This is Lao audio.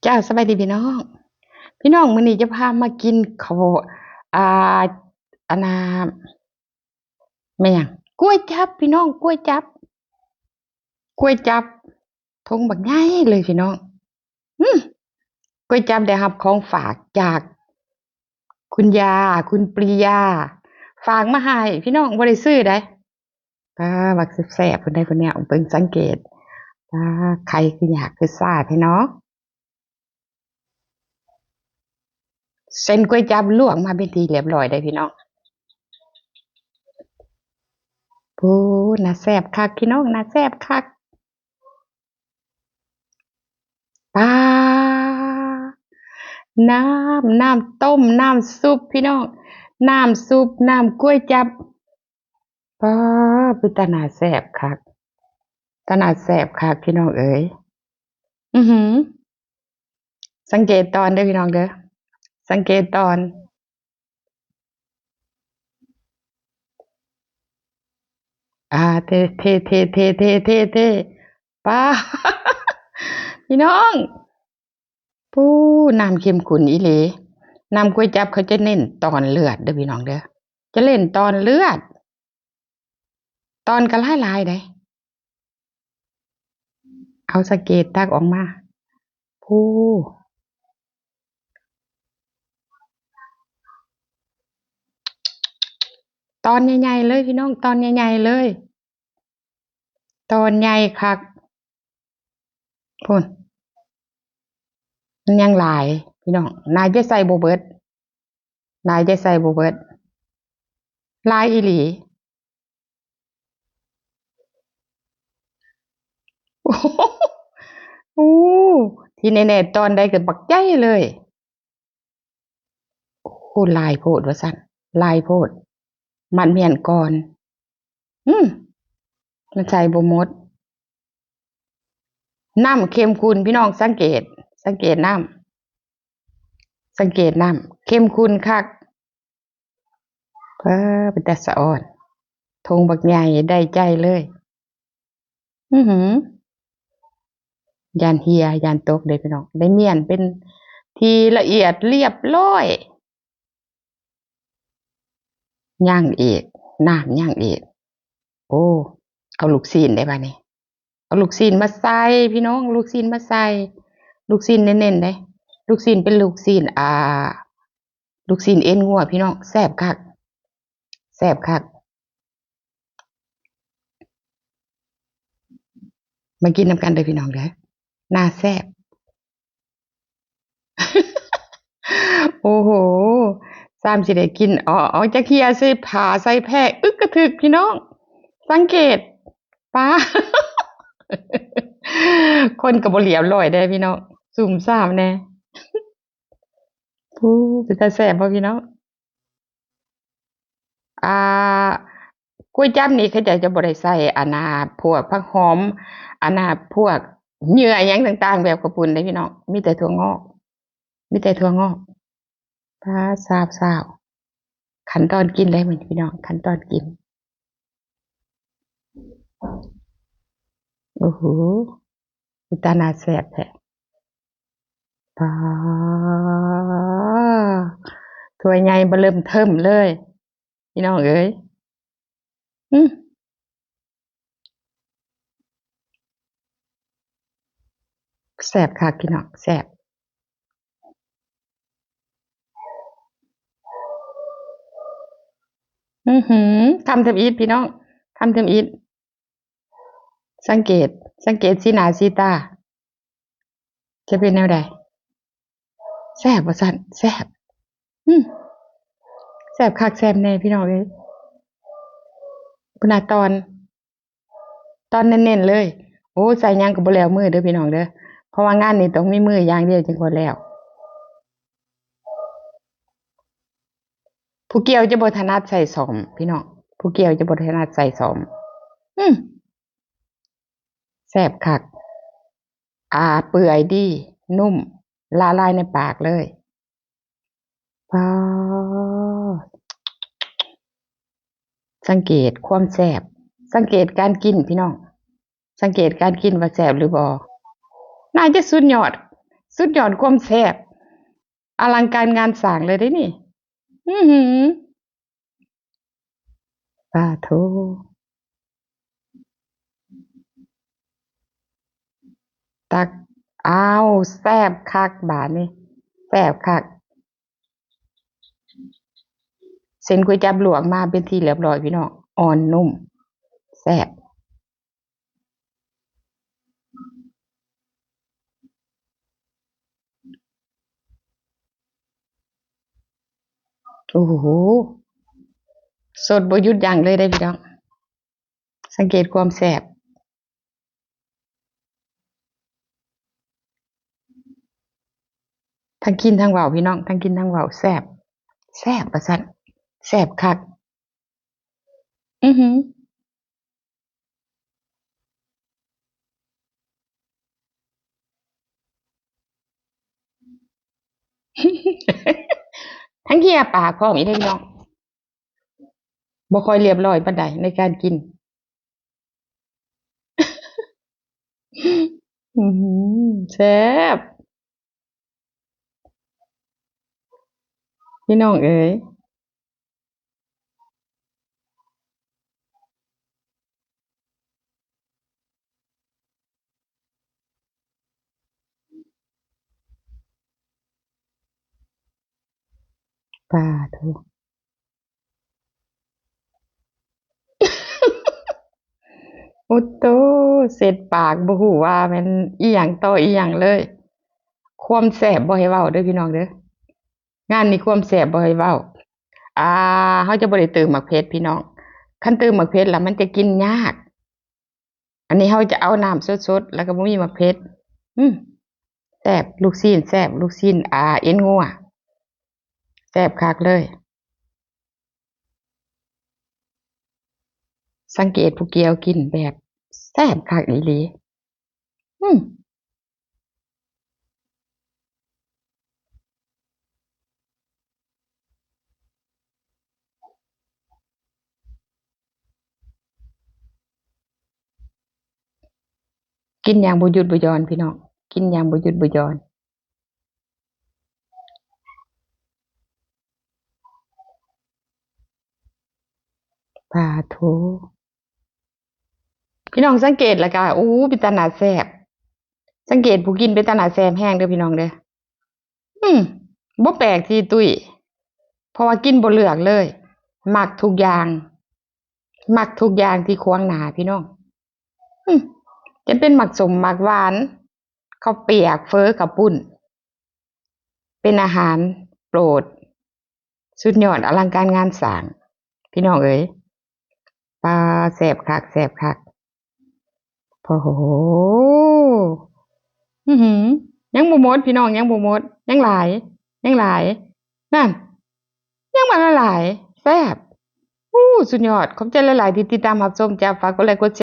ເຈົ້າ ສະບາຍດີພີ່ນ້ອງ. ພີ່ນ້ອງ ມື້ນີ້ຈະພາມາກິນເຂົ້າ ອ່າ ອັນນ່າ ແມ່ນຫຍັງ? ກວຍຈັບພີ່ນ້ອງ ກວຍຈັບ ກວຍຈັບ ຖົງບັກໃຫຍ່ເລີຍພີ່ນ້ອງ. ອືມ ກວຍຈັບໄດ້ຮັບຂອງຝາກຈາກຄຸນຍ່າ ຄຸນປຣີຍາ ຝາກມາໃຫ້ພີ່ນ້ອງ ບໍ່ໄດ້ຊື້ໃດ. ປາ ບັກແຊບໆ ພຸ້ນໃດ໋ ພຸ້ນແນວ ເບິ່ງສັງເກດ ປາ ໄຂ່ຄືຍາກຄືຊ້າແທ້ເນາະ. ເສັ້ນກວຍຈັບລວກມາເປັນທີ່ລຽບຮ້ອຍເດ້ພີ່ນ້ອງ. ໂອ້ ໜ້າແຊບຄັກພີ່ນ້ອງ ໜ້າແຊບຄັກ. ປາ ນ້ຳ ນ້ຳຕົ້ມ ນ້ຳຊຸບພີ່ນ້ອງ ນ້ຳຊຸບ ນ້ຳກວຍຈັບ. ປາ ເປັນຕາໜ້າແຊບຄັກ ຕາໜ້າແຊບຄັກພີ່ນ້ອງເອີຍ. ອືຫື ສັງເກດຕອນເດີພີ່ນ້ອງເດີ ສັງເກດຕອນ. ອາ ເທ ເທ ເທ ເທ ເທ ເທ ປາ ພີ່ນ້ອງ ປູ້ ນ້ຳເຂັ້ມຂຸ້ນອີ່ຫຼີ. ນ້ຳກວຍຈັບເຂົາຈະເນັ້ນຕອນເລືອດເດີພີ່ນ້ອງເດີ ຈະເນັ້ນຕອນເລືອດ ຕອນກໍຫຼາຍໆໃດ໋. ເອົາສະເກດຕັກອອກມາ ໂອ້ ຕອນໃຫຍ່ໆເລີຍພີ່ນ້ອງ ຕອນໃຫຍ່ໆເລີຍ ຕອນໃຫຍ່ຄັກ. ພຸ້ນ ມັນຍັງຫຼາຍພີ່ນ້ອງ ໜ້າຈະໃສ່ບໍ່ເບິດ ໜ້າຈະໃສ່ບໍ່ເບິດ ຫຼາຍອີ່ຫຼີ. ໂອ້ ທີ່ແນ່ໆ ຕອນໃດກໍບັກໃຫຍ່ເລີຍ. ໂອ້ ຫຼາຍໂພດວ່າຊັ້ນ ຫຼາຍໂພດ ມັດມ້ຽນກ່ອນ. ອືມ ມັນໃສ່ບໍ່ໝົດ. ນ້ຳເຂັ້ມຂຸ້ນພີ່ນ້ອງ ສັງເກດ ສັງເກດນ້ຳ ສັງເກດນ້ຳ ເຂັ້ມຂຸ້ນຄັກ. ເອີ ເປັນຕາສະອອນ ຖົງບັກໃຫຍ່ ໄດ້ໃຈເລີຍ. ອືຫື ຢ້ານເຫ່ຍ ຢ້ານຕົກເດ້ພີ່ນ້ອງ ໄດ້ມ້ຽນເປັນທີ່ລະອຽດລຽບລ້ອຍ. ຍັງອີກ ນ້ຳຍັງອີກ. ໂອ້ ເອົາລູກຊີ້ນໄດ້ບາດນີ້ ເອົາລູກຊີ້ນມາໃສ່ພີ່ນ້ອງ ລູກຊີ້ນມາໃສ່ ລູກຊີ້ນເນັ້ນໆເດ້ ລູກຊີ້ນເປັນລູກຊີ້ນ ອ່າ ລູກຊີ້ນເອັນງົວພີ່ນ້ອງ ແຊບຄັກ ແຊບຄັກ. ມາກິນນຳກັນເດີພີ່ນ້ອງເດີ ໜ້າແຊບ. ໂອ້ໂຫ ຊ້ຳຊິໄດ້ກິນ ເອົາ ເອົາຈັກເທື່ອ ຊິພາໃສ່ແພ້ ອຶກກະທຶກພີ່ນ້ອງ ສັງເກດ ປາ ຄົນກໍບໍ່ລຽບລ້ອຍເດ້ພີ່ນ້ອງ ຊຸ່ມຊາມແດ່. ໂອ້ ເປັນຕາແຊບບໍ່ພີ່ນ້ອງ? ອ່າ ກວຍຈັບນີ້ເຂົາເຈົ້າຈະບໍ່ໄດ້ໃສ່ ອັນນ່າ ພວກຜັກຫອມ ອັນນ່າ ພວກເຫຍື່ອຫຍັງຕ່າງໆ ແບບເຂົ້າປຸ້ນເດ້ພີ່ນ້ອງ ມີແຕ່ຖົ່ວງອກ ມີແຕ່ຖົ່ວງອກ. ປາ ຊາວໆ ຂັ້ນຕອນກິນເລີຍມື້ນີ້ພີ່ນ້ອງ ຂັ້ນຕອນກິນ. ໂອ້ໂຫ ເປັນຕາໜ້າແຊບແທ້ ປາ ຖ້ວຍໃຫຍ່ເບີເລີ່ມເທີມເລີຍ ພີ່ນ້ອງເອີຍ. ອືມ ແຊບຄັກພີ່ນ້ອງ ແຊບ. ອືຫື ຄຳທຳອິດພີ່ນ້ອງ ຄຳທຳອິດ. ສັງເກດ ສັງເກດສີໜ້າສີຕາ ຈະເປັນແນວໃດ? ແຊບວ່າຊັ້ນ ແຊບ. ອືມ ແຊບຄັກແຊບແນ່ພີ່ນ້ອງເອີຍ. ພຸ້ນນະ ຕອນ ຕອນເນັ້ນໆເລີຍ. ໂອ້ ໃສ່ຫຍັງກໍບໍ່ແລ້ວມືເດີພີ່ນ້ອງເດີ ເພາະວ່າງານນີ້ຕ້ອງມີມືຢ່າງດຽວຈຶ່ງວ່າແລ້ວ. ຜູ້ກ່ຽວຈະບໍ່ຖະໜັດໃຊ້ສ້ອມພີ່ນ້ອງ ຜູ້ກ່ຽວຈະບໍ່ຖະໜັດໃຊ້ສ້ອມ. ອືມ ແຊບຄັກ ອາ ເປື່ອຍດີ ນຸ້ມ ລະລາຍໃນປາກເລີຍ. ປາ ສັງເກດຄວາມແຊບ ສັງເກດການກິນພີ່ນ້ອງ ສັງເກດການກິນວ່າແຊບຫຼືບໍ່? ໜ້າຈະສຸດຍອດ ສຸດຍອດຄວາມແຊບ ອະລັງການງານສ້າງເລີຍເດ້ນີ້. ອືຫື ປາໂທ ຕັກ ອ້າວ ແຊບຄັກບາດນີ້ ແຊບຄັກ. ເສັ້ນກວຍຈັບລວກມາເປັນທີ່ລຽບຮ້ອຍພີ່ນ້ອງ ອ່ອນນຸ້ມ ແຊບ. ໂອ້ໂຫ ສົດບໍ່ຢຸດຢັ້ງເລີຍເດ້ພີ່ນ້ອງ ສັງເກດຄວາມແຊບ. ທັງກິນທັງເວົ້າພີ່ນ້ອງ ທັງກິນທັງເວົ້າ ແຊບ ແຊບວ່າຊັ້ນ ແຊບຄັກ. ອືຫື ທັງເຫື່ອປາກພ້ອມອີກເດ້ພີ່ນ້ອງ ບໍ່ຄ່ອຍລຽບຮ້ອຍປານໃດໃນການກິນ. ອືຫື ແຊບ ພີ່ນ້ອງເອີຍ. ປາໂທ ໂອໂຕ ເຊັດປາກ ບໍ່ຮູ້ວ່າແມ່ນອີ່ຫຍັງຕໍ່ອີ່ຫຍັງເລີຍ. ຄວາມແຊບບໍ່ໃຫ້ເວົ້າເດີພີ່ນ້ອງເດີ ງານນີ້ຄວາມແຊບບໍ່ໃຫ້ເວົ້າ. ອ່າ ເຮົາຈະບໍ່ໄດ້ເຕີມໝາກເຜັດພີ່ນ້ອງ ຄັນເຕີມໝາກເຜັດລະມັນຈະກິນຍາກ. ອັນນີ້ເຮົາຈະເອົານ້ຳສົດໆ ແລ້ວກໍບໍ່ມີໝາກເຜັດ. ອືມ ແຊບ ລູກຊີ້ນແຊບ ລູກຊີ້ນ ອ່າ ເອັນງົວ ແຊບຄັກເລີຍ. ສັງເກດຜູ້ກ່ຽວກິນແບບແຊບຄັກອີ່ຫຼີ. ອືມ ກິນຢ່າງບໍ່ຢຸດບໍ່ຢ່ອນພີ່ນ້ອງ ກິນຢ່າງບໍ່ຢຸດບໍ່ຢ່ອນ. ປາໂທ ພີ່ນ້ອງສັງເກດແລ້ວກະ ໂອ້ ເປັນຕາໜ້າແຊບ ສັງເກດຜູ້ກິນເປັນຕາໜ້າແຊບແຮງເດີພີ່ນ້ອງເດີ. ອືມ ບໍ່ແປກທີ່ຕຸ້ຍ ເພາະວ່າກິນບໍ່ເລືອກເລີຍ ມັກທຸກຢ່າງ ມັກທຸກຢ່າງທີ່ຂວາງໜ້າພີ່ນ້ອງ. ອືມ ຈະເປັນໝາກສົ້ມໝາກຫວານ ເຂົ້າປຽກ ເຝີ ເຂົ້າປຸ້ນ ເປັນອາຫານໂປດ ສຸດຍອດອະລັງການງານສ້າງ ພີ່ນ້ອງເອີຍ. ປາ ແຊບຄັກ ແຊບຄັກ. ໂອ້ໂຫ ອືຫື ຍັງບໍ່ໝົດພີ່ນ້ອງ ຍັງບໍ່ໝົດ ຍັງຫຼາຍ ຍັງຫຼາຍ ນັ້ນ ຍັງມາຫຼາຍ ແຊບ. ໂອ້ ສຸດຍອດ ຂອບໃຈຫຼາຍໆທີ່ຕິດຕາມຮັບຊົມ. ຈະຝາກກົດໄລກົດແຊ